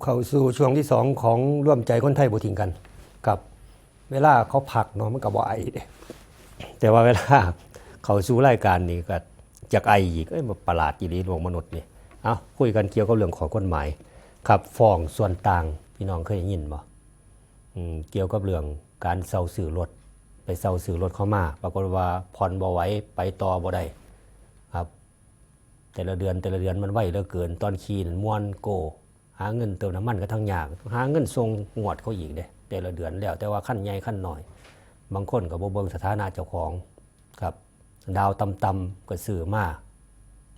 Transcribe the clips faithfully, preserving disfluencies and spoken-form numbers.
เข้าสู่ช่วงที่สองของร่วมใจคนไทยบ่ทิ้งกันครับ เวลาเขาพักเนาะมันก็บ่ไอเด้ แต่ว่าเวลาเข้าสู่รายการนี่ก็อยากไออีก เอ้ยมันประหลาดอีหลีโลกมนุษย์นี่ เอาคุยกันเกี่ยวกับเรื่องข้อกฎหมายครับ ฟ้องส่วนต่าง พี่น้องเคยได้ยินบ่ อืม เกี่ยวกับเรื่องการเช่าซื้อรถ ไปเช่าซื้อรถเข้ามา ปรากฏว่าผ่อนบ่ไหว ไปต่อบ่ได้ครับ แต่ละเดือนแต่ละเดือนมันไวเหลือเกิน ตอนขี่นั่นม่วนโก้ หาเงินเติมน้ำมันก็ทั้งยาก หาเงินส่งงวดเขาอีกเด้ แต่ละเดือนแล้วแต่ว่าคันใหญ่คันน้อย บางคนก็บ่เบิ่งสถานะเจ้าของครับ ดาวต่ำๆก็ซื้อมา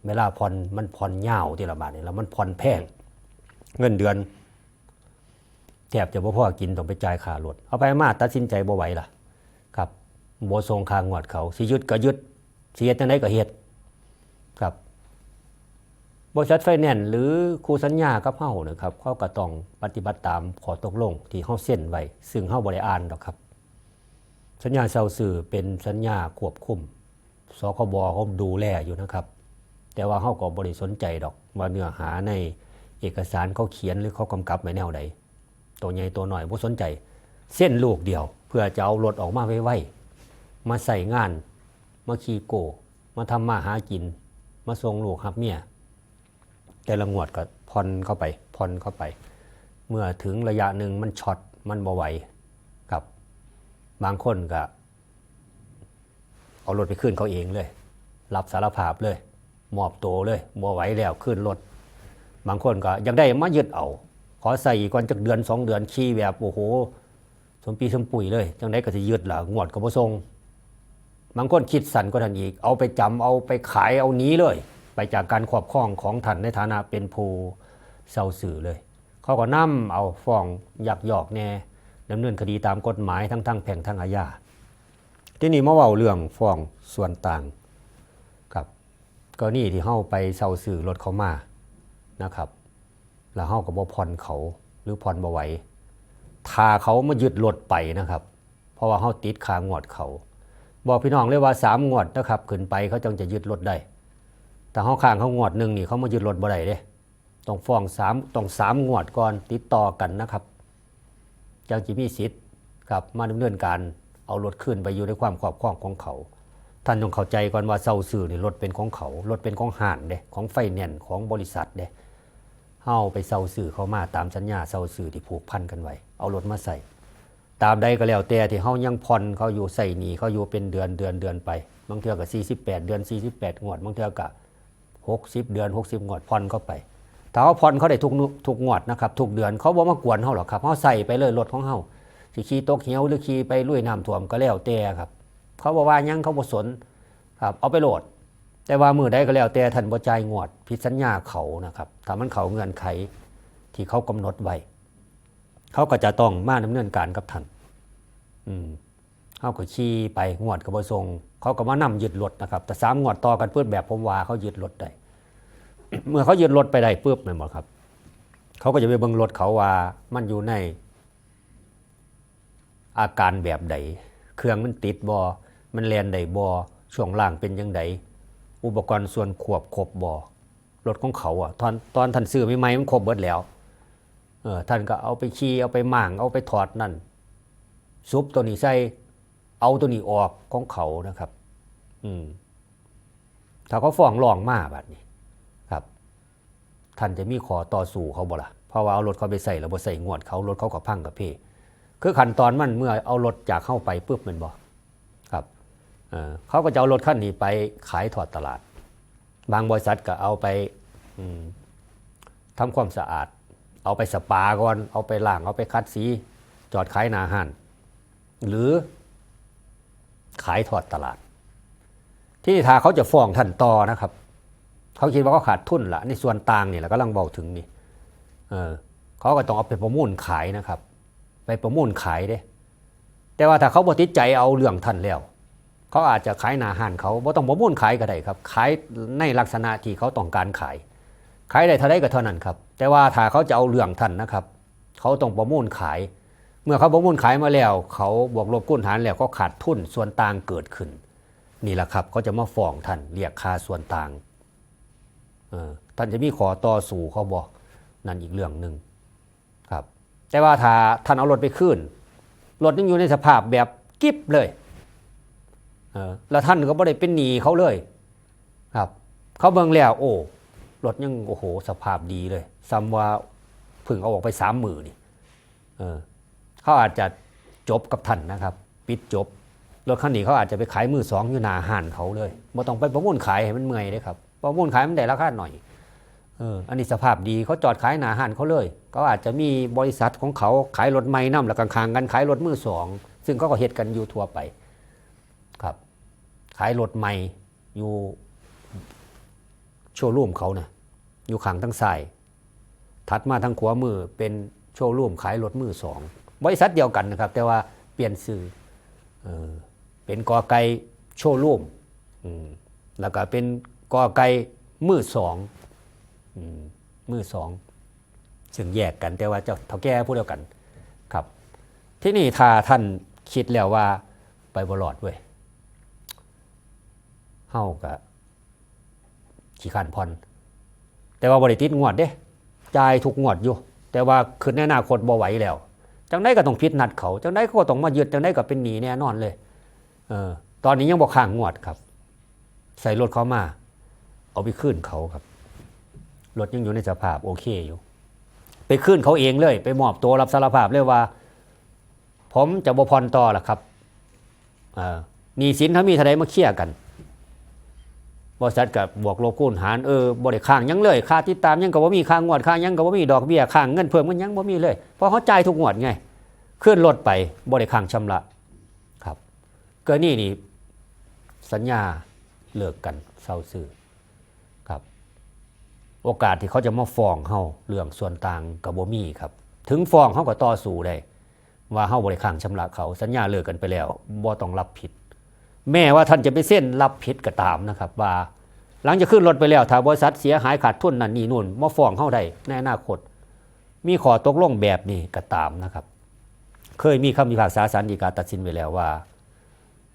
เวลาผ่อนมันผ่อนยาวทีละบาทนี่แล้วมันผ่อนแพง เงินเดือน แทบจะบ่พอกินต้องไปจ่ายค่ารถ เอาไปมาตัดสินใจบ่ไหวล่ะครับ บ่ส่งค่างวดเขา สิยึดก็ยึด สิเฮ็ดจั่งใดก็เฮ็ดครับ บริษัทไฟแนนซ์หรือคู่สัญญากับเฮานะครับ เขาก็ต้องปฏิบัติตามข้อตกลงที่เฮาเซ็นไว้ ซึ่งเฮาบ่ได้อ่านดอกครับ สัญญาเช่าซื้อเป็นสัญญาควบคุม สคบเขาดูแลอยู่นะครับ แต่ว่าเฮาก็บ่ได้สนใจดอกว่าเนื้อหาในเอกสารเขาเขียนหรือเขากำกับไว้แนวใด ตัวใหญ่ตัวน้อยบ่สนใจ เซ็นลูกเดียว เพื่อจะเอารถออกมาไวๆ มาใช้งาน มาขี่โก้ มาทำมาหากิน มาส่งลูกรับเมีย แต่ละงวดก็ผ่อนเข้าไป ผ่อนเข้าไป เมื่อถึงระยะหนึ่งมันช็อต มันบ่ไหวครับ บางคนก็เอารถไปคืนเขาเองเลย รับสารภาพเลย มอบตัวเลย บ่ไหวแล้ว คืนรถ บางคนก็อยากได้มายึดเอา ขอใช้อีกก่อนจักเดือนสองเดือน ขี่แบบ โอ้โห สมปีสมปุยเลย จั่งใดก็สิยึดล่ะ งวดก็บ่ส่ง บางคนคิดสั้นกว่านั้นอีก เอาไปจำ เอาไปขาย เอาหนีเลย ไปจากการครอบครองของท่านในฐานะเป็นผู้เช่าซื้อเลย เขาก็นำเอาฟ้องยักยอกแน่ ดำเนินคดีตามกฎหมายทั้งทางแพ่งทางอาญา ทีนี้มาเว้าเรื่องฟ้องส่วนต่างครับ กรณีที่เฮาไปเช่าซื้อรถเขามานะครับ แล้วเฮาก็บ่ผ่อนเขา หรือผ่อนบ่ไหว ถ้าเขามายึดรถไปนะครับ เพราะว่าเฮาติดค่างวดเขา บอกพี่น้องเลยว่าสามงวดนะครับ ขึ้นไปเขาจั่งจะยึดรถได้ ถ้าเฮาค้างเขางวดหนึ่งนี่ เขามายึดรถบ่ได้เด้ ต้องฟ้องสาม ต้องสามงวดก่อนติดต่อกันนะครับ จั่งสิมีสิทธิ์ครับ มาดำเนินการเอารถคืนไปอยู่ในความครอบครองของเขา ท่านต้องเข้าใจก่อนว่าเช่าซื้อนี่รถเป็นของเขา รถเป็นของห้างเด้ ของไฟแนนซ์ ของบริษัทเด้ เฮาไปเช่าซื้อเขามาตามสัญญาเช่าซื้อที่ผูกพันกันไว้ เอารถมาใช้ ตามใดก็แล้วแต่ที่เฮายังผ่อนเขาอยู่ ใช้หนี้เขาอยู่เป็นเดือน เดือน เดือนไป บางเทื่อก็สี่สิบแปดเดือน สี่สิบแปดงวด บางเทื่อก็หกสิบเดือน หกสิบงวด ผ่อนเข้าไป ถ้าเฮาผ่อนเขาได้ทุกนุ- ทุกงวดนะครับ ทุกเดือน เขาบ่มากวนเฮาหรอกครับ เฮาใช้ไปเลยรถของเฮา สิขี่ตกเหวหรือขี่ไปลุยน้ำท่วมก็แล้วแต่ครับ เขาบ่ว่าหยัง เขาบ่สนครับ เอาไปโลด แต่ว่ามื้อใดก็แล้วแต่ท่านบ่จ่ายงวด ผิดสัญญาเขานะครับ ถ้ามันเข้าเงื่อนไขที่เขากำหนดไว้ เขาก็จะต้องมาดำเนินการกับท่าน อืม เขาก็ขี่ไป งวดก็บ่ส่ง เขาก็มานำยึดรถนะครับ แต่สามงวดต่อกันปุ๊บ แบบผมว่าเขายึดรถได้ เมื่อเขายึดรถไปได้ปุ๊บ แม่นบ่ครับ เขาก็จะไปเบิ่งรถเขาว่ามันอยู่ในอาการแบบใด เครื่องมันติดบ่ มันแล่นได้บ่ ช่วงล่างเป็นจั่งใด อุปกรณ์ส่วนควบครบบ่ รถของเขาอะ ตอน- ตอนท่านซื้อใหม่ๆ มันครบเบิดแล้ว เออ ท่านก็เอาไปขี่ เอาไปหม่าง เอาไปถอดนั่น สุบตัวนี้ใส่ เอาตัวนี้ออกของเขานะครับ อืม ถ้าเขาฟ้องร้องมาบัดนี้ครับ ท่านจะมีข้อต่อสู้เขาบ่ล่ะ เพราะว่าเอารถเขาไปใช้แล้วบ่ใช้งวดเขา รถเขาก็พังกะเพ คือขั้นตอนมัน เมื่อเอารถจากเฮาไปปุ๊บ แม่นบ่ครับ เออ เขาก็จะเอารถคันนี้ไปขายทอดตลาด บางบริษัทก็เอาไป อืม ทำความสะอาด เอาไปสปาก่อน เอาไปล้าง เอาไปขัดสี จอดขายหน้าห้าง หรือขายทอดตลาด ทีนี้ถ้าเขาจะฟ้องท่านต่อนะครับ เขาคิดว่าเขาขาดทุนละ ในส่วนต่างนี่แหละ กำลังเว้าถึงนี่ เออ เขาก็ต้องเอาไปประมูลขายนะครับ ไปประมูลขายเด้ แต่ว่าถ้าเขาบ่ติดใจเอาเรื่องท่านแล้ว เขาอาจจะขายหน้าห้างเขา บ่ต้องประมูลขายก็ได้ครับ ขายในลักษณะที่เขาต้องการขาย ขายได้เท่าใดก็เท่านั้นครับ แต่ว่าถ้าเขาจะเอาเรื่องท่านนะครับ เขาต้องประมูลขาย เมื่อเขาประมูลขายมาแล้ว เขาบวกลบคูณหารแล้ว เขาขาดทุนส่วนต่างเกิดขึ้น นี่แหละครับ เขาจะมาฟ้องท่าน เรียกค่าส่วนต่าง เออ ท่านจะมีข้อต่อสู้เขาบ่ นั่นอีกเรื่องหนึ่ง ครับ แต่ว่าถ้าท่านเอารถไปคืน รถยังอยู่ในสภาพแบบกิบเลย เออ แล้วท่านก็บ่ได้เป็นหนี้เขาเลย ครับ เขาเบิ่งแล้ว โอ้ รถยัง โอ้โห สภาพดีเลย ซ้ำว่าเพิ่งเอาออกไปสามมื้อนี่ เออ เขาอาจจะจบกับท่านนะครับ ปิดจบ รถคันนี้เขาอาจจะไปขายมือสองอยู่หน้าห้านเขาเลย บ่ต้องไปประมูลขายให้มันเมื่อยเด้ครับ ประมูลขายมันได้ราคาหน่อย เออ อันนี้สภาพดี เขาจอดขายหน้าห้านเขาเลย เขาอาจจะมีบริษัทของเขาขายรถใหม่นำ แล้วข้างๆกันขายรถมือสอง ซึ่งเขาก็เฮ็ดกันอยู่ทั่วไป ครับ ขายรถใหม่อยู่โชว์รูมเขานะ อยู่ข้างทางซ้าย ถัดมาทางขวามือเป็นโชว์รูมขายรถมือสอง บริษัทเดียวกันนะครับ แต่ว่าเปลี่ยนชื่อ เออ เป็นกอไก่โชว์รูม อืม แล้วก็เป็นกอไก่มือสอง อืม มือสอง ซึ่งแยกกัน แต่ว่าเจ้าเฒ่าแก่ผู้เดียวกัน ครับ ที่นี่ถ้าท่านคิดแล้วว่าไปบ่รอดเว้ย เฮาก็ขี้คร้านผ่อน แต่ว่าบ่ได้ติดงวดเด้ จ่ายทุกงวดอยู่ แต่ว่าคิดในอนาคตบ่ไหวแล้ว จังใดก็ต้องผิดนัดเขา จังใดเขาก็ต้องมายึด จังใดก็เป็นหนี้แน่นอนเลย เออ ตอนนี้ยังบ่ค้างงวดครับ ใส่รถเขามา เอาไปคืนเขาครับ รถยังอยู่ในสภาพโอเคอยู่ ไปคืนเขาเองเลย ไปมอบตัวรับสารภาพเลยว่า ผมจะบ่ผ่อนต่อละครับ เอ่อ หนี้สินเขามีเท่าใดมาเคลียร์กัน บริษัทก็บวกลบคูณหาร เออ บ่ได้ค้างหยังเลย ค่าติดตามหยังก็บ่มี ค่างวด ค่าหยังก็บ่มี ดอกเบี้ย ค้างเงินเพิ่มกันหยังบ่มีเลย เพราะเขาจ่ายทุกงวดไง คืนรถไป บ่ได้ค้างชำระ ครับ กรณีนี้สัญญาเลิกกัน เซาซื่อ ครับ โอกาสที่เขาจะมาฟ้องเฮาเรื่องส่วนต่างก็บ่มีครับ ถึงฟ้องเฮาก็ต่อสู้ได้ ว่าเฮาบ่ได้ค้างชำระเขา สัญญาเลิกกันไปแล้ว บ่ต้องรับผิด แม้ว่าท่านจะไปเซ็นรับผิดก็ตามนะครับ ว่าหลังจากคืนรถไปแล้ว ถ้าบริษัทเสียหายขาดทุนนั่นนี่นู่น มาฟ้องเฮาได้ในอนาคต มีข้อตกลงแบบนี้ก็ตามนะครับ เคยมีคำพิพากษาศาลฎีกาตัดสินไว้แล้วว่า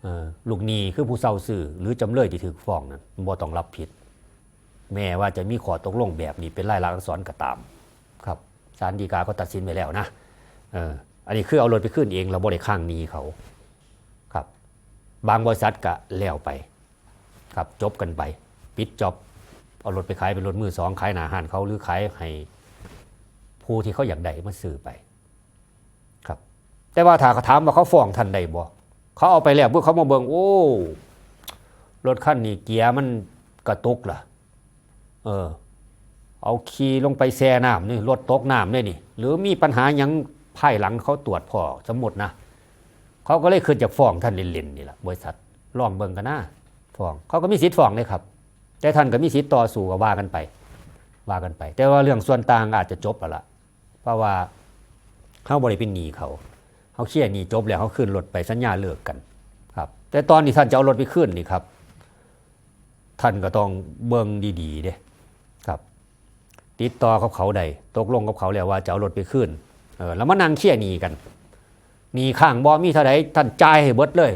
เอ่อ ลูกหนี้คือผู้เซาซื่อ หรือจำเลยที่ถูกฟ้องนั้นบ่ต้องรับผิด แม้ว่าจะมีข้อตกลงแบบนี้เป็นลายลักษณ์อักษรก็ตาม ครับ ศาลฎีกาเขาตัดสินไว้แล้วนะ เออ อันนี้คือเอารถไปคืนเอง แล้วบ่ได้ค้างหนี้เขา ครับ บางบริษัทก็แล้วไป ครับ จบกันไป ปิดจ็อบ เอารถไปขายเป็นรถมือสอง ขายหน้าห้านเขา หรือขายให้ผู้ที่เขาอยากได้มาซื้อไป ครับ แต่ว่าถ้าเขาถามว่าเขาฟ้องท่านได้บ่ เขาเอาไปแล้วปุ๊บ เขามาเบิ่ง โอ้ รถคันนี้เกียร์มันกระตุกล่ะ เออ เอาขี่ลงไปแช่น้ำนี่ รถตกน้ำเลยนี่ หรือมีปัญหาหยังภายหลังเขาตรวจพ้อ สมมุตินะ เขาก็เลยคิดอยากฟ้องท่านเล่นๆนี่ล่ะ บริษัท ลองเบิ่งกันนะ ฟ้อง เขาก็มีสิทธิ์ฟ้องเลยครับ แต่ท่านก็มีสิทธิ์ต่อสู้ก็ว่ากันไป ว่ากันไป แต่ว่าเรื่องส่วนต่างอาจจะจบแล้วล่ะ เพราะว่าเฮาบ่ได้เป็นหนี้เขา เฮาเคลียร์หนี้จบแล้ว เฮาคืนรถไป สัญญาเลิกกัน ครับ แต่ตอนที่ท่านจะเอารถไปคืนนี่ครับ ท่านก็ต้องเบิ่งดีๆเด้ ครับ ติดต่อกับเขาได้ ตกลงกับเขาแล้วว่าจะเอารถไปคืน เออ แล้วมานั่งเคลียร์หนี้กัน หนี้ค้างบ่ มีเท่าใดท่านจ่ายให้เบิดเลย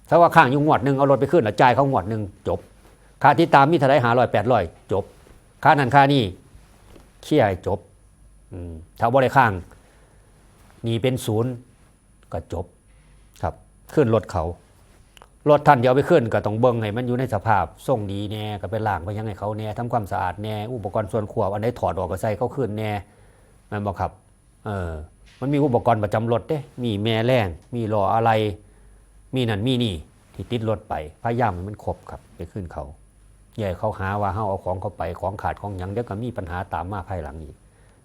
ถ้าว่าค้างอยู่งวดหนึ่ง เอารถไปคืนแล้วจ่ายเขางวดหนึ่ง จบ ค่าติดตามมีเท่าใด ห้าร้อย แปดร้อย จบ ค่านั้นค่านี้เคลียร์ให้จบ อืม ถ้าบ่ได้ค้าง หนี้เป็นศูนย์ ก็จบ ครับ คืนรถเขา รถท่านเดี๋ยวเอาไปคืนก็ต้องเบิ่งให้มันอยู่ในสภาพทรงดีแน่ ก็ไปล้างไปหยังให้เขาแน่ ทำความสะอาดแน่ อุปกรณ์ส่วนครัวอันใดถอดออกก็ใส่เขาคืนแน่ แม่นบ่ครับ เออ มันมีอุปกรณ์ประจำรถเด้ มีแม่แรง มีล้ออะไหล่ มีนั่นมีนี่ที่ติดรถไป พยายามให้มันครบครับ ไปคืนเขา อย่าให้เขาหาว่าเฮาเอาของเขาไป ของขาดของหยัง เดี๋ยวก็มีปัญหาตามมาภายหลังอีก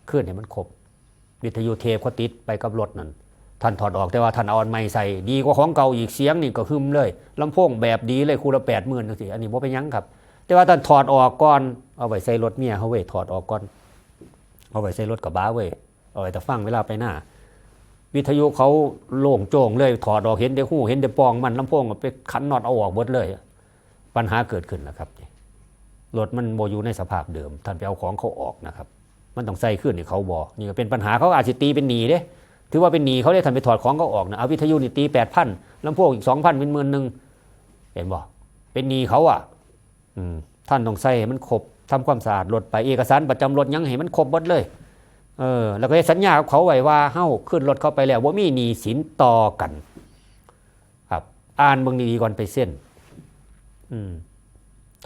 คืนให้มันครบ วิทยุเทปเขาติดไปกับรถนั่น ท่านถอดออก แต่ว่าท่านเอาอันใหม่ใส่ ดีกว่าของเก่าอีก เสียงนี่ก็หึมเลย ลำโพงแบบดีเลย คู่ละแปดหมื่นจังซี้ อันนี้บ่เป็นหยังครับ แต่ว่าท่านถอดออกก่อน เอาไว้ใส่รถเมียเฮาเว้ย ถอดออกก่อน เอาไว้ใส่รถกระบะเว้ย เอาไว้แต่ฟังเวลาไปนา วิทยุเขาโล่งโจ้งเลย ถอดออกเห็นแต่ฮู เห็นแต่ปองมัน ลำโพงก็ไปขันน็อตเอาออกเบิดเลย ปัญหาเกิดขึ้นแล้วครับ รถมันบ่อยู่ในสภาพเดิม ท่านไปเอาของเขาออกนะครับ มันต้องใส่คืนให้เขาบ่ นี่ก็เป็นปัญหา เขาอาจสิตีเป็นหนี้เด้ ถือว่าเป็นหนี้เขาเด้ ท่านไปถอดของเขาออกนะ เอาวิทยุนี่ตีแปดพัน ลำโพงอีกสองพัน เป็นหมื่นหนึ่ง เห็นบ่ เป็นหนี้เขาอ่ะ อืม ท่านต้องใส่ให้มันครบ ทำความสะอาดรถไป เอกสารประจำรถหยังให้มันครบหมดเลย เออ แล้วก็เฮ็ดสัญญากับเขาไว้ว่าเฮาคืนรถเขาไปแล้วบ่มีหนี้สินต่อกัน ครับ อ่านเบิ่งดีๆก่อนไปเซ็น อืม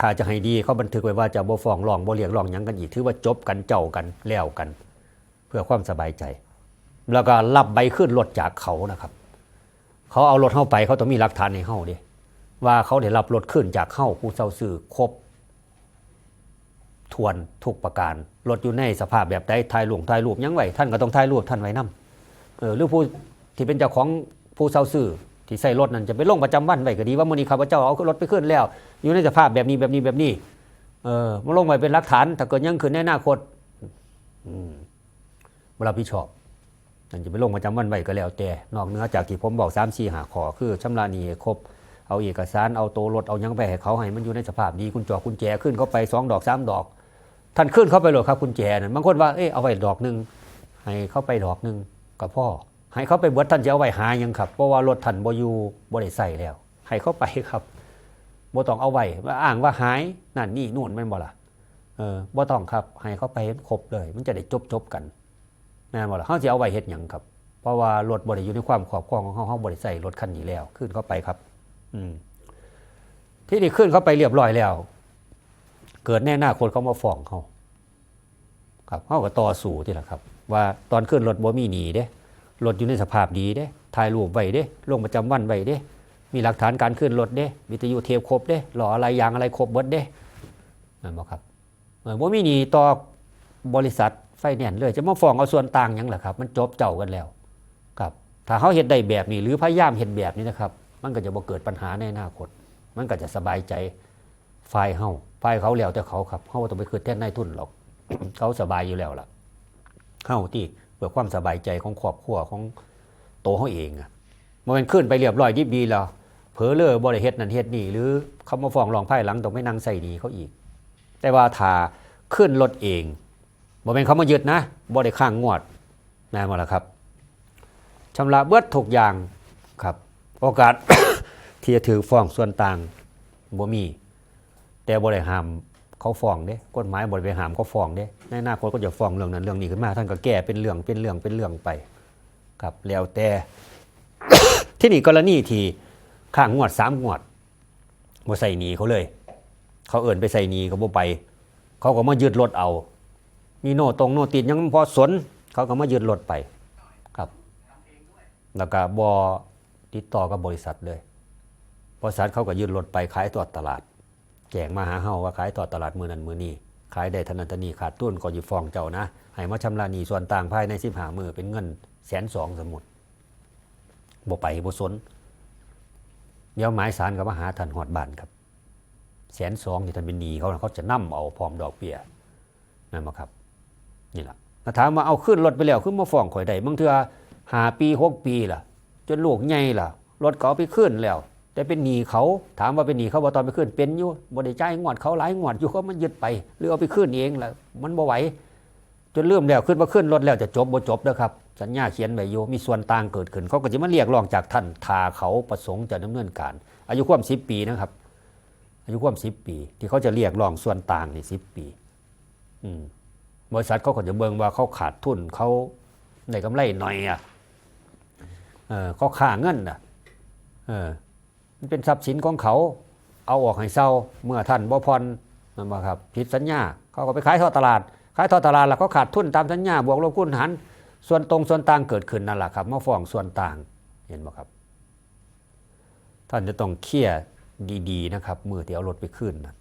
ถ้าจะให้ดีเขาบันทึกไว้ว่าจะบ่ฟ้องร้องบ่เรียกร้องหยังกันอีก ถือว่าจบกันเจ้ากันแล้วกัน เพื่อความสบายใจ แล้วก็รับใบคืนรถจากเขานะครับ เขาเอารถเฮาไปเขาต้องมีหลักฐานให้เฮาเด้ ว่าเขาได้รับรถคืนจากเฮาผู้เช่าซื้อครบถ้วนทุกประการ รถอยู่ในสภาพแบบใด ถ่ายลงถ่ายรูปหยังไว้ ท่านก็ต้องถ่ายรูปท่านไว้นำ เออ หรือผู้ที่เป็นเจ้าของผู้เช่าซื้อที่ใช้รถนั่นจะไปลงประจำวันไว้ก็ดี ว่ามื้อนี้ข้าพเจ้าเอารถไปคืนแล้ว อยู่ในสภาพแบบนี้แบบนี้แบบนี้ เออ มาลงไว้เป็นหลักฐาน ถ้าเกิดหยังขึ้นในอนาคต อืม บ่รับผิดชอบ นั่นจะไปลงประจำวันไว้ก็แล้วแต่ นอกเหนือจากที่ผมบอกสาม สี่ ห้า ข้อ คือชำระหนี้ให้ครบ เอาเอกสาร เอาตัวรถ เอาหยังไปให้เขา ให้มันอยู่ในสภาพดี กุญจอกกุญแจคืนเขาไปสองดอกสามดอก ท่านคืนเขาไปโลดครับ กุญแจนั่น บางคนว่า เอ้ย เอาไว้ดอกหนึ่ง ให้เขาไปดอกหนึ่งก็พอ ให้เขาไปเบิด ท่านจะเอาไว้หาหยังครับ เพราะว่ารถท่านบ่อยู่ บ่ได้ใช้แล้ว ให้เขาไปครับ บ่ต้องเอาไว้ มาอ้างว่าหาย นั่นนี่นู่น แม่นบ่ล่ะ เออ บ่ต้องครับ ให้เขาไปให้ครบเลย มันจะได้จบๆกัน แม่นบ่ล่ะ เฮาสิเอาไว้เฮ็ดหยังครับ เพราะว่ารถบ่ได้อยู่ในความครอบครองของเฮา เฮาบ่ได้ใช้รถคันนี้แล้ว คืนเขาไปครับ อืม ที่นี่คืนเขาไปเรียบร้อยแล้ว เกิดในอนาคตเขามาฟ้องเฮา ครับ เฮาก็ต่อสู้ติล่ะครับ ว่าตอนคืนรถบ่มีหนี้เด้ รถอยู่ในสภาพดีเด้ ถ่ายรูปไว้เด้ ลงประจำวันไว้เด้ มีหลักฐานการคืนรถเด้ วิทยุเทปครบเด้ ล้ออะไรยางอะไรครบเบิดเด้ แม่นบ่ครับ เออ บ่มีหนี้ต่อบริษัทไฟแนนซ์เลย จะมาฟ้องเอาส่วนต่างหยังล่ะครับ มันจบเจ้ากันแล้ว ครับ ถ้าเฮาเฮ็ดได้แบบนี้ หรือพยายามเฮ็ดแบบนี้นะครับ มันก็จะบ่เกิดปัญหาในอนาคต มันก็จะสบายใจ ฝ่ายเฮา ฝ่ายเขาแล้วแต่เขาครับ เฮาบ่ต้องไปคิดแทนนายทุนหรอก เขาสบายอยู่แล้วล่ะ เฮาติ เพื่อความสบายใจของครอบครัวของโตเฮาเองอะ บ่แม่นคืนไปเรียบร้อยดิบดีแล้ว เผลอเลอบ่ได้เฮ็ดนั่นเฮ็ดนี่ หรือเขามาฟ้องร้องภายหลังต้องไปนั่งใช้หนี้เขาอีก แต่ว่าถ้าคืนรถเอง บ่แม่นเขามายึดนะ บ่ได้ค้างงวด แม่นบ่ล่ะครับ ชำระเบิดทุกอย่างครับ โอกาส ที่จะถืกฟ้องส่วนต่างบ่มี แต่บ่ได้ห้ามเขาฟ้องเด้ กฎหมายบ่ได้ไปห้ามเขาฟ้องเด้ ในอนาคตเขาจะฟ้องเรื่องนั้นเรื่องนี้ขึ้นมา ท่านก็แก้เป็นเรื่องเป็นเรื่องเป็นเรื่องไป ครับ แล้วแต่ ที่นี่กรณีที่ค้างงวดสามงวด บ่ใช้หนี้เขาเลย เขาเอิ้นไปใช้หนี้ก็บ่ไป เขาก็มายึดรถเอา มีโนตรงโนติดยังบ่สน เขาก็มายึดรถไป ครับ แล้วก็บ่ติดต่อกับบริษัทเลย บริษัทเขาก็ยึดรถไปขายต่อตลาด แจ้งมาหาเฮาว่าขายต่อตลาดมื้อนั้นมื้อนี้ ขายได้เท่านั้นเท่านี้ ขาดทุนก็สิฟ้องเจ้านะ ให้มาชำระหนี้ส่วนต่างภายในสิบห้ามื้อ เป็นเงินแสนสอง สมมุติ บ่ไปบ่สน เดี๋ยวหมายศาลก็มาหาท่านฮอดบ้านครับ แสนสองที่ท่านเป็นหนี้เขาน่ะ เขาจะนำเอาพร้อมดอกเบี้ย แม่นบ่ครับ นี่ล่ะ ถ้าถามว่าเอาคืนรถไปแล้ว คือมาฟ้องข่อยได้ บางเทื่อห้าปี หกปีล่ะ จนลูกใหญ่ล่ะ รถก็เอาไปคืนแล้ว แต่เป็นหนี้เขา ถามว่าเป็นหนี้เขาบ่ตอนไปคืน เป็นอยู่ บ่ได้จ่ายงวดเขาหลายงวดอยู่ เขามายึดไป หรือเอาไปคืนเองล่ะ มันบ่ไหว จนลืมแล้ว คิดว่าคืนรถแล้วจะจบ บ่จบเด้อครับ สัญญาเขียนไว้อยู่ มีส่วนต่างเกิดขึ้น เขาก็จะมาเรียกร้องจากท่าน ถ้าเขาประสงค์จะดำเนินการ อายุความสิบปีนะครับ อายุความสิบปี ที่เขาจะเรียกร้องส่วนต่างนี่สิบปี อืม บริษัทเขาก็จะเบิ่งว่าเขาขาดทุน เขาได้กำไรหน่อยอ่ะ เออ เขาฆ่าเงินน่ะ เออ มันเป็นทรัพย์สินของเขา เอาออกให้เซา เมื่อท่านบ่ผ่อน แม่นบ่ครับ ผิดสัญญา เขาก็ไปขายท่อตลาด ขายท่อตลาดแล้วเขาขาดทุนตามสัญญา บวกลบคูณหาร ส่วนตรงส่วนต่างเกิดขึ้นนั่นล่ะครับ มาฟ้องส่วนต่าง เห็นบ่ครับ ท่านจะต้องเคลียร์ดีๆนะครับ มื้อที่เอารถไปคืนนะ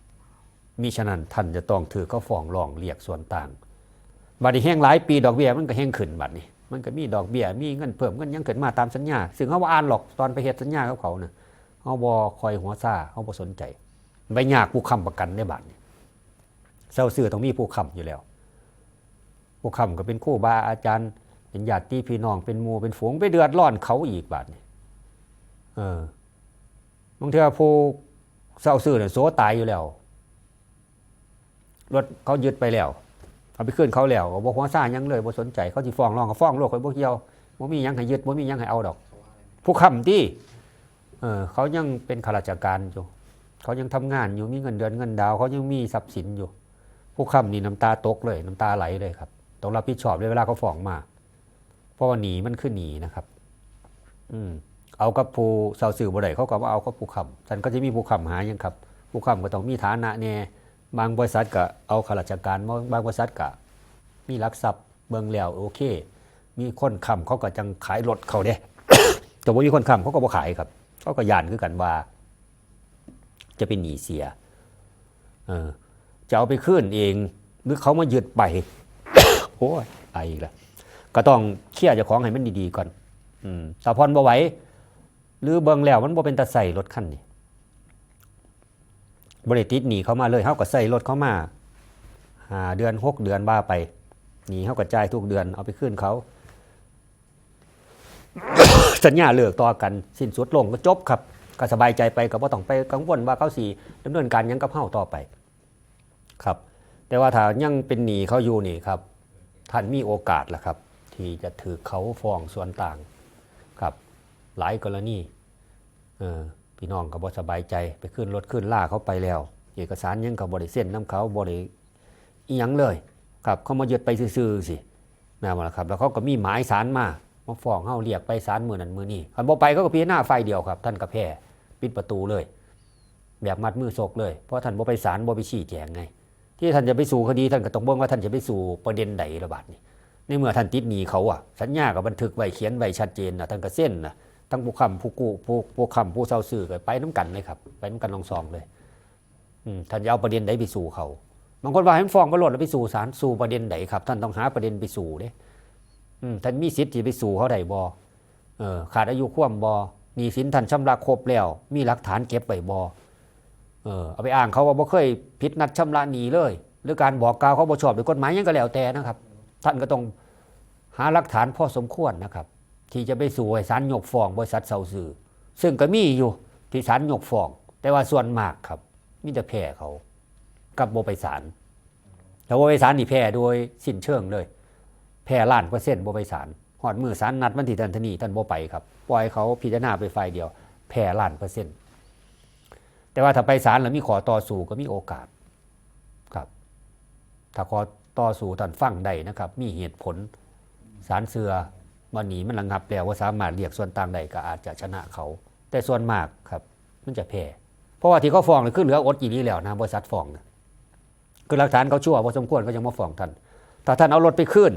มิฉะนั้นท่านจะต้องถืกเขาฟ้องร้องเรียกส่วนต่าง บัดนี้แฮงหลายปีดอกเบี้ยมันก็แฮงขึ้นบัดนี้ มันก็มีดอกเบี้ย มีเงินเพิ่ม เงินหยังขึ้นมาตามสัญญา ซึ่งเฮาบ่อ่านหรอก ตอนไปเฮ็ดสัญญากับเขาน่ะ เฮาบ่ค่อยหัวซา เฮาบ่สนใจ ไปยากผู้ค้ำประกันเด้บัดนี้ เช่าซื้อต้องมีผู้ค้ำอยู่แล้ว ผู้ค้ำก็เป็นครูบาอาจารย์ เป็นญาติพี่น้อง เป็นหมู่เป็นฝูง ไปเดือดร้อนเขาอีกบัดนี้ เออ บางเทื่อผู้เช่าซื้อเนี่ยโสตายอยู่แล้ว รถเขายึดไปแล้ว เอาไปคืนเขาแล้ว ก็บ่หัวซาหยังเลย บ่สนใจ เขาสิฟ้องร้องก็ฟ้องโลด ข้อยบ่เกี่ยว บ่มีหยังให้ยึด บ่มีหยังให้เอาดอก ผู้ค้ำติ เออ เขายังเป็นข้าราชการอยู่ เขายังทำงานอยู่ มีเงินเดือนเงินดาว เขายังมีทรัพย์สินอยู่ ผู้ค้ำนี่น้ำตาตกเลย น้ำตาไหลเลยครับ ต้องรับผิดชอบเลยเวลาเขาฟ้องมา เพราะว่าหนี้มันคือหนี้นะครับ อืม เอากับผู้เช่าซื้อบ่ได้ เขาก็มาเอากับผู้ค้ำ ซั่นก็สิมีผู้ค้ำหาหยังครับ ผู้ค้ำก็ต้องมีฐานะแหน่ บางบริษัทก็เอาข้าราชการมา บางบริษัทก็มีหลักทรัพย์ เบิ่งแล้วโอเค มีคนค้ำเขาก็จั่งขายรถเขาเด้ แต่บ่มีคนค้ำเขาก็บ่ขายครับ เขาก็ย้านคือกันว่า จะเป็นหนี้เสีย เออ จะเอาไปคืนเอง หรือเขามายึดไป โอ้ย ไออีกแล้ว ก็ต้องเคลียร์เจ้าของให้มันดีๆก่อน อืม ถ้าผ่อนบ่ไหว หรือเบิ่งแล้วมันบ่เป็นตาใช้รถคันนี้ บ่ได้ติดหนี้เขามาเลย เฮาก็ใช้รถเขามา ห้าเดือน หกเดือน ว่าไป หนี้เฮาก็จ่ายทุกเดือน เอาไปคืนเขา สัญญาเลิกต่อกัน สิ้นสุดลงก็จบครับ ก็สบายใจไป ก็บ่ต้องไปกังวลว่าเขาสิดำเนินการหยังกับเฮาต่อไป ครับ แต่ว่าถ้ายังเป็นหนี้เขาอยู่นี่ครับ ท่านมีโอกาสแล้วครับ ที่จะถืกเขาฟ้องส่วนต่าง ครับ หลายกรณี เออ พี่น้องก็บ่สบายใจ ไปคืนรถคืนลาเขาไปแล้ว เอกสารหยังก็บ่ได้เซ็นนำเขา บ่ได้อิหยังเลย ครับ เขามายึดไปซื่อๆสิ แม่นบ่ล่ะครับ แล้วเขาก็มีหมายศาลมา มาฟ้องเฮา เรียกไปศาลมื้อนั้นมื้อนี้ คันบ่ไปเขาก็พิจารณาฝ่ายเดียวครับ ท่านก็แพ้ ปิดประตูเลย แบบมัดมือซกเลย เพราะท่านบ่ไปศาล บ่ไปชี้แจงไง ที่ท่านจะไปสู้คดี ท่านก็ต้องเบิ่งว่าท่านจะไปสู้ประเด็นใดละบาดนี้ ในเมื่อท่านติดหนี้เขาอะ สัญญาก็บันทึกไว้ เขียนไว้ชัดเจนนะ ท่านก็เซ็นนะ ทั้งผู้ค้ำผู้กู้ ผู้ ผู้ค้ำผู้เช่าซื้อก็ไปนำกันเลยครับ ไปนำกันทั้งสองเลย อืม ท่านจะเอาประเด็นใดไปสู้เขา บางคนว่าให้มันฟ้องไปโลดแล้วไปสู้ศาล สู้ประเด็นใดครับ ท่านต้องหาประเด็นไปสู้เด้ อืม ท่านมีสิทธิ์ที่ไปสู้เขาได้บ่ เออ ขาดอายุความบ่ หนี้สินท่านชำระครบแล้ว มีหลักฐานเก็บไว้บ่ เออ เอาไปอ้างเขาว่าบ่เคยผิดนัดชำระหนี้เลย หรือการบอกกล่าวเขาบ่ชอบด้วยกฎหมายหยังก็แล้วแต่นะครับ ท่านก็ต้องหาหลักฐานพอสมควรนะครับ ที่จะไปสู้ให้ศาลยกฟ้องบริษัทเช่าซื้อ ซึ่งก็มีอยู่ที่ศาลยกฟ้อง แต่ว่าส่วนมากครับ มีแต่แพ้เขา กับบ่ไปศาล ถ้าบ่ไปศาลนี่แพ้โดยสิ้นเชิงเลย แพ้ล้านเปอร์เซ็นต์ บ่ไปศาล ฮอดมื้อศาลนัดวันที่ท่านเท่านี้ ท่านบ่ไปครับ ปล่อยเขาพิจารณาไปฝ่ายเดียว แพ้ล้านเปอร์เซ็นต์ แต่ว่าถ้าไปศาลแล้วมีข้อต่อสู้ก็มีโอกาส ครับ ถ้าข้อต่อสู้ท่านฟังได้นะครับ มีเหตุผล ศาลเชื่อว่าหนี้มันระงับแล้ว ว่าสามารถเรียกส่วนต่างได้ ก็อาจจะชนะเขา แต่ส่วนมากครับ มันจะแพ้ เพราะว่าที่เขาฟ้องนี่คือเหลืออดอีหลีแล้วนะ บริษัทฟ้องนะ คือหลักฐานเขาชัวร์พอสมควร เขายังมาฟ้องท่าน ถ้าท่านเอารถไปคืน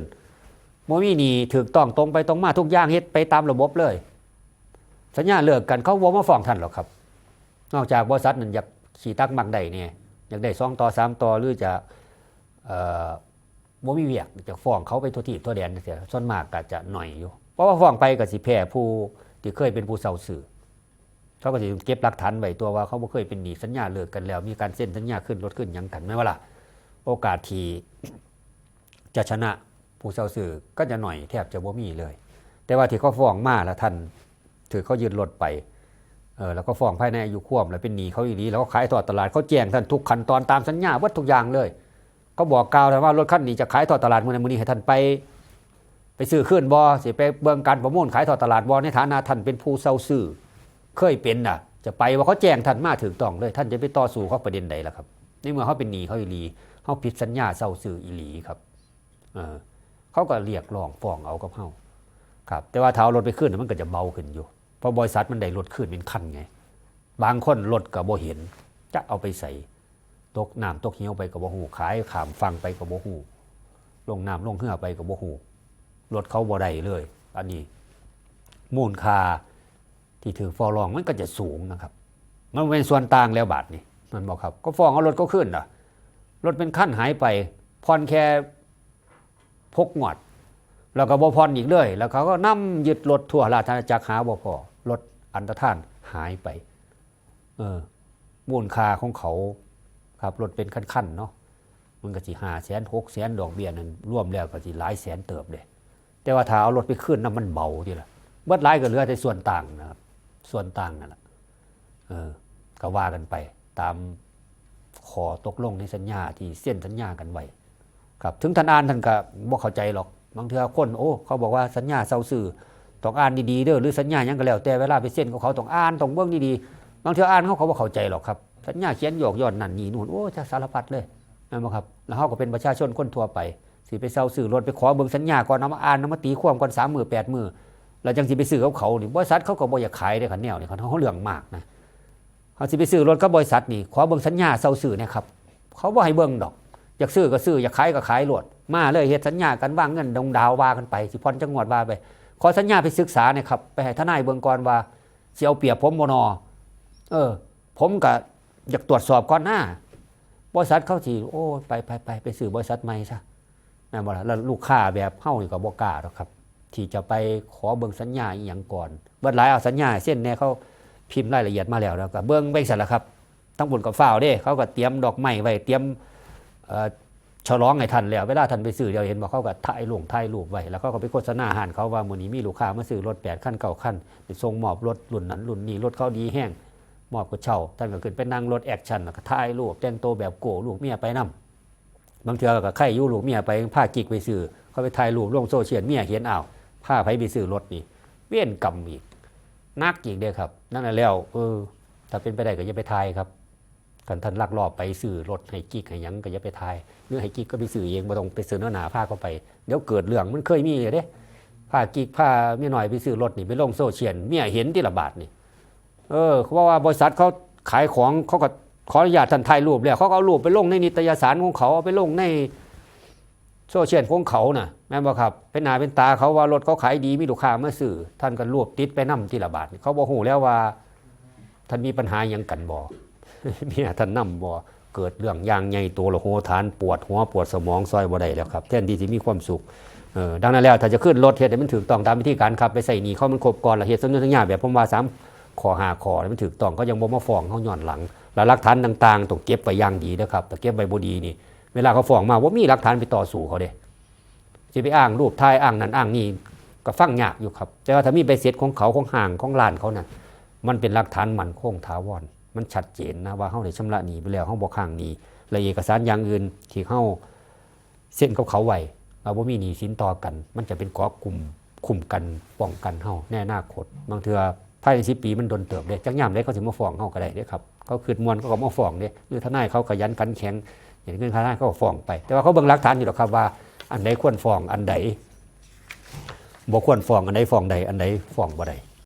บ่มีหนี้ ถูกต้อง ตรงไปตรงมา ทุกอย่างเฮ็ดไปตามระบบเลย สัญญาเลิกกัน เขาบ่มาฟ้องท่านหรอกครับ นอกจากบริษัทนั้นอยากขี้ตักมักได้แหน่ อยากได้สองต่อสามต่อ หรือจะ เอ่อ บ่มีเวียก จะฟ้องเขาไปทั่วทีปทั่วแดนจั่งซี้ ส่วนมากก็จะน้อยอยู่ เพราะว่าฟ้องไปก็สิแพ้ผู้ที่เคยเป็นผู้เช่าซื้อ เขาก็สิเก็บหลักฐานไว้ตัวว่าเขาบ่เคยเป็นหนี้ สัญญาเลิกกันแล้ว มีการเซ็นสัญญาคืนรถคืนหยังกัน แม่นบ่ล่ะ โอกาสที่จะชนะผู้เช่าซื้อก็จะน้อย แทบจะบ่มีเลย แต่ว่าที่เขาฟ้องมาแล้วท่านถูกเขายึดรถไป เออ แล้วก็ฟ้องภายในอายุความ แล้วเป็นหนี้เขาอีหลี แล้วก็ขายทอดตลาด เขาแจ้งท่านทุกขั้นตอนตามสัญญาเบิดทุกอย่างเลย เขาบอกกล่าวท่านว่ารถคันนี้จะขายทอดตลาดมื้อนั้นมื้อนี้ ให้ท่านไป ไปซื้อคืนบ่ สิไปเบิ่งการประมูลขายทอดตลาดบ่ ในฐานะท่านเป็นผู้เช่าซื้อ เคยเป็นน่ะ จะไปว่าเขาแจ้งท่านมาถูกต้องเลย ท่านจะไปต่อสู้เขาประเด็นใดล่ะครับ ในเมื่อเขาเป็นหนี้เขาอีหลี เขาผิดสัญญาเช่าซื้ออีหลีครับ เออ เขาก็เรียกร้องฟ้องเอากับเขา ครับ แต่ว่าถ้าเอารถไปคืนน่ะ มันก็จะเบาขึ้นอยู่ เพราะบริษัทมันได้รถคืนเป็นคันไง บางคนรถก็บ่เห็น จะเอาไปใส่ ตกน้ำตกเหวไปก็บ่ฮู้ ขายข้ามฝั่งไปก็บ่ฮู้ ลงน้ำลงเรือไปก็บ่ฮู้ รถเขาบ่ได้เลย อันนี้ มูลค่าที่ถูกฟ้องร้องมันก็จะสูงนะครับ มันเป็นส่วนต่างแล้วบาดนี้ แม่นบ่ครับ ก็ฟ้องเอารถเขาคืนน่ะ รถเป็นคันหายไป ผ่อนแค่หกงวด แล้วก็บ่ผ่อนอีกเลย แล้วเขาก็นำยึดรถทั่วราชอาณาจักร หาบ่พ้อ รถอันตรธานหายไป เออ มูลค่าของเขา ครับ รถเป็นคันๆเนาะ มันก็สิห้าแสน หกแสน ดอกเบี้ยนั่น รวมแล้วก็สิหลายแสนเติบเลย แต่ว่าถ้าเอารถไปคืนน่ะ มันเบาติล่ะ เบิดหลายก็เหลือแต่ส่วนต่างนะครับ ส่วนต่างนั่นล่ะ เออ ก็ว่ากันไปตามข้อตกลงในสัญญาที่เซ็นสัญญากันไว้ ครับ ถึงท่านอ่านท่านก็บ่เข้าใจหรอก บางเทื่อคน โอ้ เขาบอกว่าสัญญาเช่าซื้อ ต้องอ่านดีๆเด้อ หรือสัญญาหยังก็แล้วแต่ เวลาไปเซ็นกับเขาต้องอ่าน ต้องเบิ่งดีๆ บางเทื่ออ่านเขาก็บ่เข้าใจหรอกครับ สัญญาเขียนหยอกย้อนนั่นนี่นู่น โอ้ จะสารพัดเลย แม่นบ่ครับ แล้วเฮาก็เป็นประชาชนคนทั่วไป เศ สิไปเช่าซื้อรถ ไปขอเบิ่งสัญญาก่อน เอามาอ่าน เอามาตีความก่อน สามมื้อ แปดมื้อ แล้วจั่งสิไปซื้อกับเขานี่ บริษัทเขาก็บ่อยากขายเด้ คันแนวนี่ คันเฮาเรื่องมากนะ เฮาสิไปซื้อรถกับบริษัทนี่ ขอเบิ่งสัญญาเช่าซื้อแหน่ครับ เขาบ่ให้เบิ่งดอก อยากซื้อก็ซื้อ อยากขายก็ขายโลด มาเลย เฮ็ดสัญญากัน วางเงินดงดาวว่ากันไป สิผ่อนจักงวดว่าไป ขอสัญญาไปศึกษาแหน่ครับ ไปให้ทนายเบิ่งก่อนว่าสิเอาเปรียบผมบ่นอ เออ ผมก็อยากตรวจสอบก่อนนะ บริษัทเขาสิ โอ้ ไปไปไปไปซื้อบริษัทใหม่ซะ แม่นบ่ล่ะ แล้วลูกค้าแบบเฮานี่ก็บ่กล้าดอกครับ ที่จะไปขอเบิ่งสัญญาอีหยังก่อน เบิดหลาย เอาสัญญาเซ็นแหน่ เขาพิมพ์รายละเอียดมาแล้ว แล้วก็เบิ่งไปซั่นล่ะครับ ทั้งบุญกับฟ้าวเด้ เขาก็เตรียมดอกไม้ไว้ เตรียม เอ่อ ฉลองให้ท่านแล้ว เวลาท่านไปซื้อ เดี๋ยวเห็นบ่ เขาก็ถ่ายลงถ่ายรูปไว้ แล้วเขาก็ไปโฆษณาฮ้านเขาว่ามื้อนี้มีลูกค้ามาซื้อรถแปดคัน เก้าคัน ไปส่งมอบรถรุ่นนั้นรุ่นนี้ รถเขาดีแฮง มอบกระเช้า ท่านก็ขึ้นไปนั่งรถแอคชั่น แล้วก็ถ่ายรูป แต่งตัวแบบโก้ ลูกเมียไปนำ บางเทื่อก็ไคอยู่ ลูกเมียไป พากิ๊กไปซื้อ เขาไปถ่ายรูปลงโซเชียล เมียเห็น อ้าว พาไผไปซื้อรถนี่ เวรกรรมอีก หนักอีกเด้อครับ นั่นน่ะแล้ว เออ ถ้าเป็นไปได้ก็อย่าไปถ่ายครับ คันท่านลักลอบไปซื้อรถให้กิ๊กให้หยังก็อย่าไปถ่าย หรือให้กิ๊กก็ไปซื้อเอง บ่ต้องไปเสนอหน้าพาเขาไป เดี๋ยวเกิดเรื่อง มันเคยมีเด้ พากิ๊กพาเมียน้อยไปซื้อรถนี่ ไปลงโซเชียล เมียเห็นติละบาดนี่ เออ เพราะว่าบริษัทเขาขายของ เขาก็ขออนุญาตท่านถ่ายรูปแล้ว เขาก็เอารูปไปลงในนิตยสารของเขา เอาไปลงในโซเชียลของเขาน่ะ แม่นบ่ครับ เป็นหน้าเป็นตาเขาว่ารถเขาขายดี มีลูกค้ามาซื้อ ท่านก็รูปติดไปนำติละบาดนี่ เขาบ่ฮู้แล้วว่า ท่านมีปัญหาหยังกันบ่ เมียท่านนำบ่ เกิดเรื่องอย่างใหญ่โตโหฬาร ปวดหัวปวดสมอง ซ่อยบ่ได้แล้วครับ แทนที่สิมีความสุข เออ ดังนั้นแล้ว ถ้าจะขึ้นรถ เฮ็ดให้มันถูกต้องตามวิธีการครับ ไปใช้หนี้เขามันครบก่อน แล้วเฮ็ดสำนวนสัญญาแบบผมว่า สามข้อ ห้าข้อ ให้มันถูกต้อง เขายังบ่มาฟ้องเฮาย้อนหลัง แล้วหลักฐานต่างๆ ต้องเก็บไว้อย่างดีเด้อครับ ถ้าเก็บไว้บ่ดีนี่ เวลาเขาฟ้องมา บ่มีหลักฐานไปต่อสู้เขาเด้ สิไปอ้างรูปถ่าย อ้างนั่นอ้างนี่ ก็ฟังยากอยู่ครับ แต่ว่าถ้ามีใบเสร็จของเขา ของห้าง ของร้านเขาน่ะ มันเป็นหลักฐานมั่นคงถาวร มันชัดเจนนะว่าเฮาได้ชำระหนี้ไปแล้ว เฮาบ่ค้างหนี้ และเอกสารอย่างอื่นที่เฮาเซ็นกับเขาไว้ ว่าบ่มีหนี้สินต่อกัน มันจะเป็นเกราะคุ้ม คุ้มกัน ป้องกันเฮาในอนาคต บางเทื่อภายในสิบปีมันโดนเติบเด้ จักยามใดเขาสิมาฟ้องเฮาก็ได้เด้ครับ เขาคิดม่วนเขาก็มาฟ้องเด้ หรือทนายเขาขยันขันแข็ง เห็นเงินค่าทนายเขาก็ฟ้องไป แต่ว่าเขาเบิ่งหลักฐานอยู่ดอกครับว่า อันใดควรฟ้อง อันใดบ่ควรฟ้อง อันใดฟ้องได้ อันใดฟ้องบ่ได้